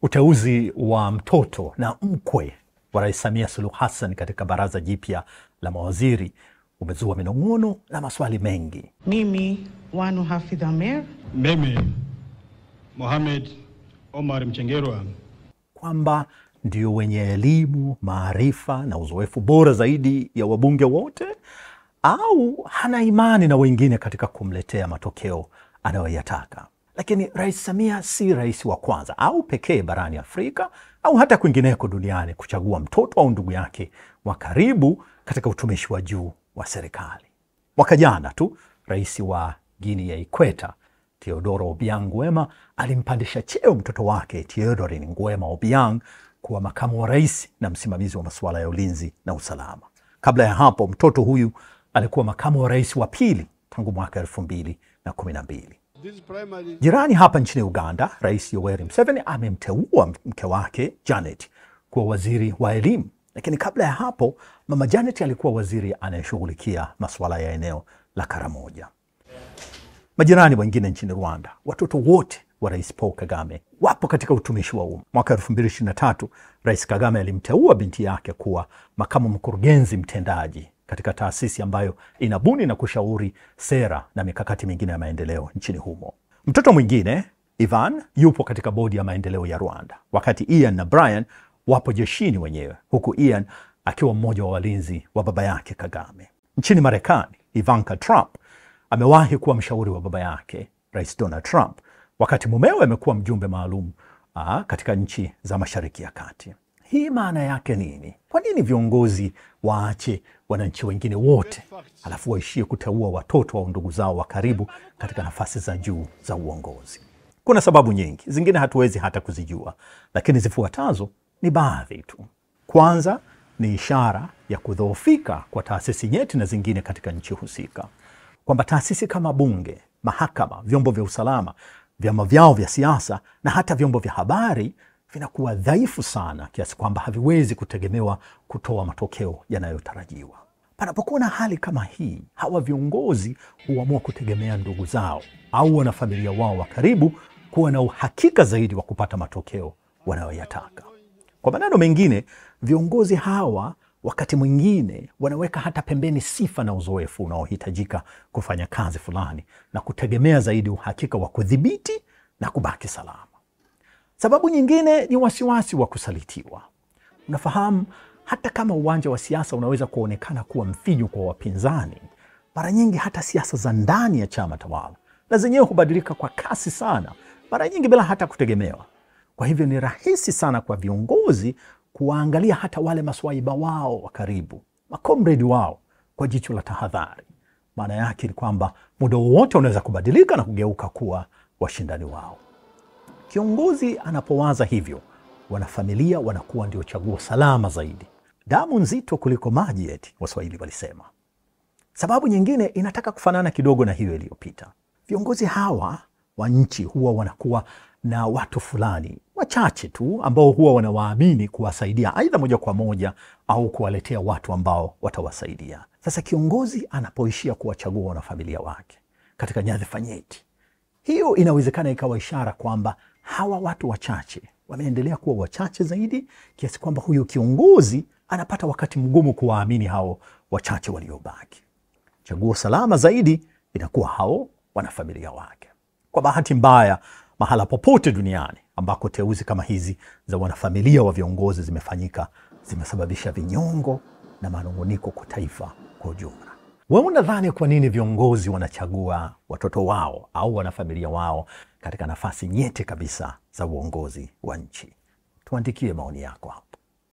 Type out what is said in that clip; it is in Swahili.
Uteuzi wa mtoto na mkwe wa Rais Samia Suluhu Hassan katika baraza jipya la mawaziri umezua minong'ono na maswali mengi. Mimi Wanu Hafidh Ameir, mimi Mohamed Omar Mchengerwa, kwamba ndio wenye elimu, maarifa na uzoefu bora zaidi ya wabunge wote, au hana imani na wengine katika kumletea matokeo anayoyataka. Lakini Rais Samia si rais wa kwanza au pekee barani Afrika au hata kwingineko duniani kuchagua mtoto au ndugu yake wa karibu katika utumishi wa juu wa serikali. Mwaka jana tu, rais wa Guinea ya Ikweta Teodoro Obiang Nguema alimpandisha cheo mtoto wake Teodorin Nguema Obiang kuwa makamu wa rais na msimamizi wa masuala ya ulinzi na usalama. Kabla ya hapo, mtoto huyu alikuwa makamu wa rais wa pili tangu mwaka 2012. Jirani hapa nchini Uganda, Rais Yoweri Museveni amemteua mke wake Janet kuwa waziri wa elimu. Lakini kabla ya hapo, Mama Janet alikuwa waziri anayeshughulikia masuala ya eneo la Karamoja. Majirani wengine nchini Rwanda, watoto wote wa Rais Paul Kagame wapo katika utumishi wa umma. Mwaka 2023, Rais Kagame alimteua binti yake kuwa makamu mkurugenzi mtendaji katika taasisi ambayo inabuni na kushauri sera na mikakati mingine ya maendeleo nchini humo. Mtoto mwingine, Ivan, yupo katika bodi ya maendeleo ya Rwanda, wakati Ian na Brian wapo jeshini wenyewe, huku Ian akiwa mmoja wa walinzi wa baba yake Kagame. Nchini Marekani, Ivanka Trump amewahi kuwa mshauri wa baba yake Rais Donald Trump, wakati mumewe amekuwa mjumbe maalum katika nchi za Mashariki ya Kati. Hii maana yake nini? Kwa nini viongozi waache wananchi wengine wote alafu waishie kuteua watoto au ndugu zao wa karibu katika nafasi za juu za uongozi? Kuna sababu nyingi, zingine hatuwezi hata kuzijua, lakini zifuatazo ni baadhi tu. Kwanza ni ishara ya kudhoofika kwa taasisi nyeti na zingine katika nchi husika, kwamba taasisi kama bunge, mahakama, vyombo vya usalama, vyama vyao vya siasa na hata vyombo vya habari vinakuwa dhaifu sana kiasi kwamba haviwezi kutegemewa kutoa matokeo yanayotarajiwa. Panapokuwa na hali kama hii, hawa viongozi huamua kutegemea ndugu zao au wanafamilia wao wa karibu kuwa na uhakika zaidi wa kupata matokeo wanayoyataka. Kwa maneno mengine, viongozi hawa wakati mwingine wanaweka hata pembeni sifa na uzoefu unaohitajika kufanya kazi fulani na kutegemea zaidi uhakika wa kudhibiti na kubaki salama. Sababu nyingine ni wasiwasi wa kusalitiwa. Unafahamu, hata kama uwanja wa siasa unaweza kuonekana kuwa mfinyu kwa wapinzani, mara nyingi hata siasa za ndani ya chama tawala na zenyewe hubadilika kwa kasi sana, mara nyingi bila hata kutegemewa. Kwa hivyo ni rahisi sana kwa viongozi kuwaangalia hata wale maswaiba wao wa karibu, makomredi wao, kwa jicho la tahadhari. Maana yake ni kwamba muda wowote unaweza kubadilika na kugeuka kuwa washindani wao. Kiongozi anapowaza hivyo, wanafamilia wanakuwa ndio chaguo salama zaidi. Damu nzito kuliko maji, eti Waswahili walisema. Sababu nyingine inataka kufanana kidogo na hiyo iliyopita. Viongozi hawa wa nchi huwa wanakuwa na watu fulani wachache tu ambao huwa wanawaamini kuwasaidia aidha moja kwa moja au kuwaletea watu ambao watawasaidia. Sasa kiongozi anapoishia kuwachagua wanafamilia wake katika nyadhifa nyeti, hiyo inawezekana ikawa ishara kwamba hawa watu wachache wameendelea kuwa wachache zaidi kiasi kwamba huyu kiongozi anapata wakati mgumu kuwaamini hao wachache waliobaki. Chaguo salama zaidi inakuwa hao wanafamilia wake. Kwa bahati mbaya, mahala popote duniani ambako teuzi kama hizi za wanafamilia wa viongozi zimefanyika, zimesababisha vinyongo na manunguniko kwa taifa kwa ujumla. Wewe unadhani kwa nini viongozi wanachagua watoto wao au wanafamilia wao katika nafasi nyeti kabisa za uongozi wa nchi? Tuandikie maoni yako hapo.